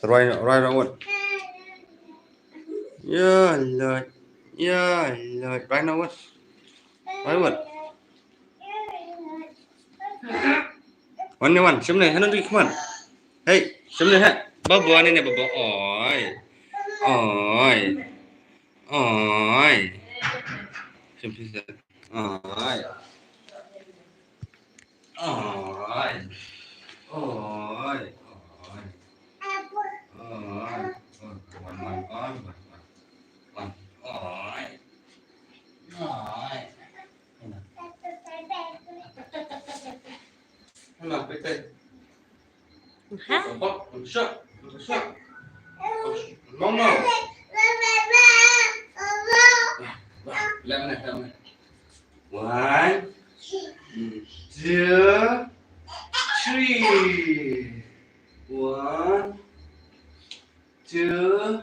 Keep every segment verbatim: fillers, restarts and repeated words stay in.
Rwai, rwai, rwai, wat. Ya, lot. Ya, lot. Rwai, rwai, wat. Rwai, wat. Wan ne wan, shim ne, hanu tu, come on. Hey, shim ne, ha. Baba, ne ne, baba. Oi. Oi. Oi. Shim pisa. Oi. Oi. Oi. Oi. Oi. Wan, wan, wan, wan, wan. Wan. Oi. Oi. Hana, pete. Ha? Bak, bak, bak. Mama. Lemon, lemon. One, two, three. One, two,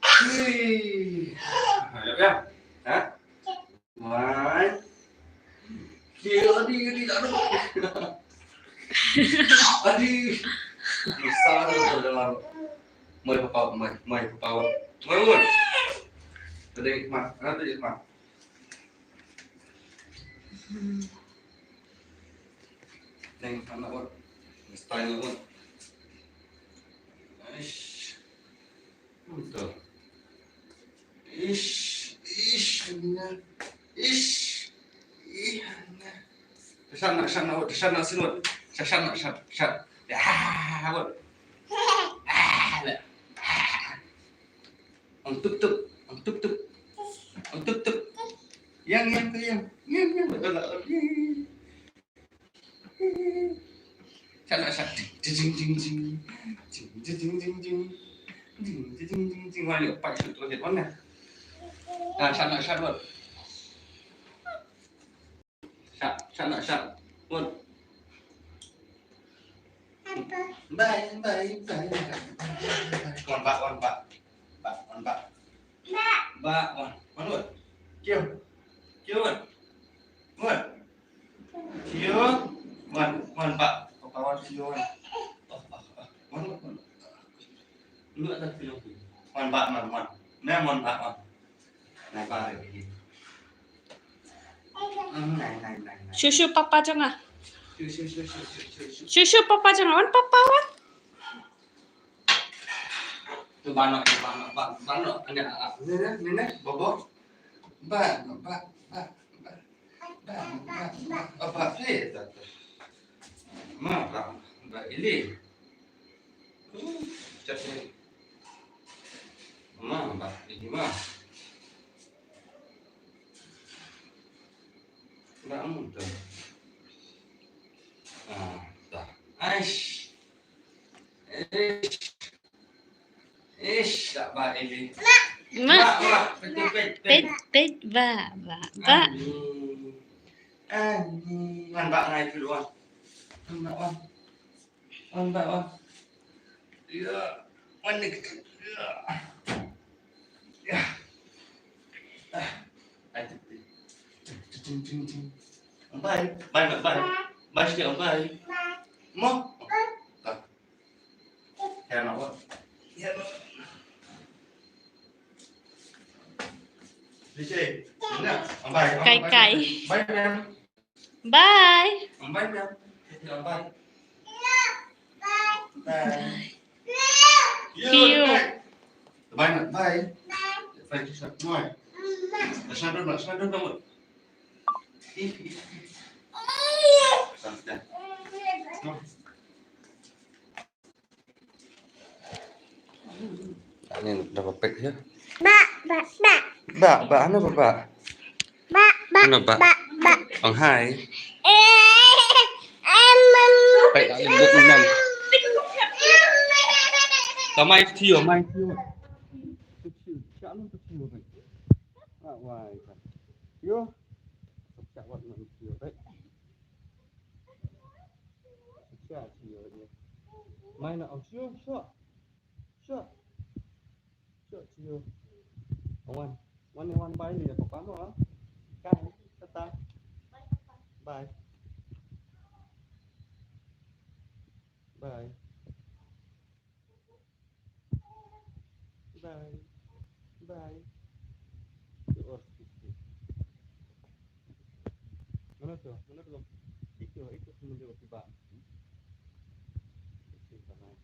three. Ha, dah, dah. Ha? One. Dia adi, adi, adi. Adi. Besar tu dalam. Mai papa, mai, mai papa. Mai, mai. Tadi mat, nanti mat. Neng, anak, wan. Style, wan. Aish. Betul. Ish, ish, na. Ish. Ih, na. Shana, shana, shana, shana. Shana, shana, shana. Ya, wan. Ah, la. Ang tup tup, ang tup tup. Ang tup tup. Yang, yang, yang. Yang, yang. Betul lah. Shana, shana. Jing, jing, jing, jing. Jing, jing, jing, jing. Jing, jing, jing, jing. Wah, yuk, pak, shoot, shoot, mana? Ah, shana, shana. Shana, shana, shana. Wan. Bye, bye, bye, bye. Wan, ba, wan, ba. Ba, wan, ba. Ba, wan. Wan, wan. Kyo. Kyo, wan. Wan. Kyo. Wan, wan, ba. Papa, wan, kyo, wan. Oh, oh, oh. Wan, wan, wan. Wan, ba, wan, wan. Mem, wan, ba, wan. Nai, ba, re, re. Nai, nai, nai, nai. Shu, shu, papa jong nga. Shu, shu, shu, shu, shu, shu, shu. Shu, shu, papa jong nga. Wan, papa, wan. Tu ba noh, tu ba noh, ba, ba noh. Ane, ah, ah. Ni, ni, ni, ni. Bobo. Ba, ba, ba, ba. Ba, ba, ba, ba. Apa sih itu? Ma, ba, ba, ili. Hmm, cak ni. Ma, ba, ili ma. Ba, amun tu. Ah, dah. Aish. Ish. Ish, tak ba, ili. Ma. Ma, ma, pet, pet, pet. Pet, pet, ba, ba, ba. Ani. Ani. Wan, ba, ngai keluar. Wan, ba, wan. Wan, ba, wan. Ya. Wan, ni. Ya. Ya. Ah. Ai, tu, tu. Ting, ting, ting, ting. Bye. Bye, bye, bye. Bye, Siti, bye. Mo. Ah. Kai kai. Bye. Bye. Bye. Ni dah ba pek ya. Ba, ba, ba. Ba, ba, ano ba, ba? Ba, ba, ano ba? Ba, ba. Ong hai. Eh, em, em. Pek, ano ba, em, em. Ka mai tiyo, mai tiyo. Tiyo, ka ano tiyo, pek. Ah, wai, ka. Yo. Ka wat mai tiyo, pek. Mai na, oh, sure, sure. Sure. Sure, sure. Wan. Wan, wan, bye ni, papa mo, ah. Kai, tata. Bye. Bye. Bye. Bye. Mano tu? Mano tu? Itu, itu semuanya tiba.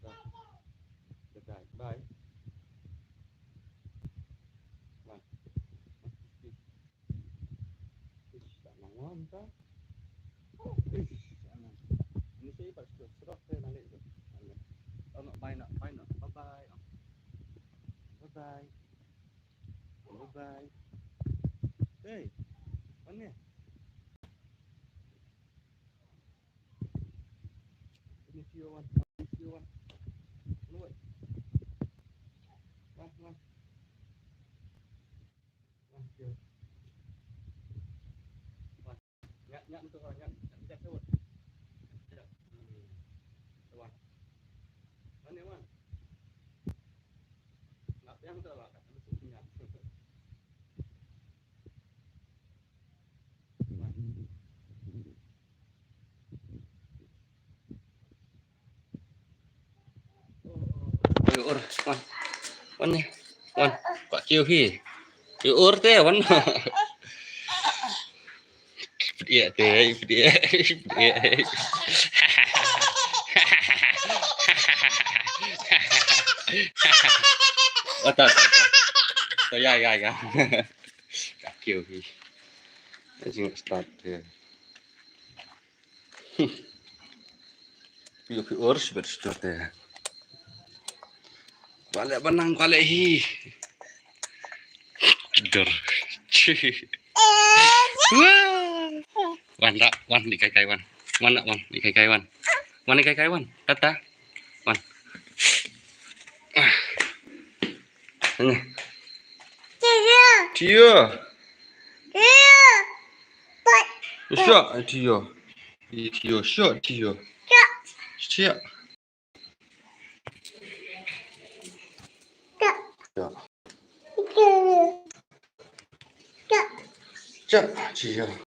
Bye. Bye. Bye. Ish, tak nang wan ta. Ish, tak nang. Ini saya pat stroke, stroke saya nang leh tu. Oh, no, bye, no, bye, no. Bye bye. Bye bye. Bye bye. Hey, wan ni. Ini Tio wan. Ini Tio wan. Wan, wan. Ïa ur, wan. Wan ni. Wan. Kwah kiew hi. Ïa ur te, wan. Pdiah te, pdiah, pdiah. Oh, ta, ta, ta. Ta, ïa, ïa, ïa. Kwah kiew hi. Ïa, jingstart te. Ïa ki ur sibet stur te. Kwah leh ban nang, kwah leh hi. Dur. Wan da, wan, di kai kai wan. Wan da, wan, di kai kai wan. Wan, di kai kai wan. Tata. Wan. Ah. Sini. Tio. Tio. Syak, Tio. Ïa Tio, syak, Tio. Syak. Syak. Syak, Tio.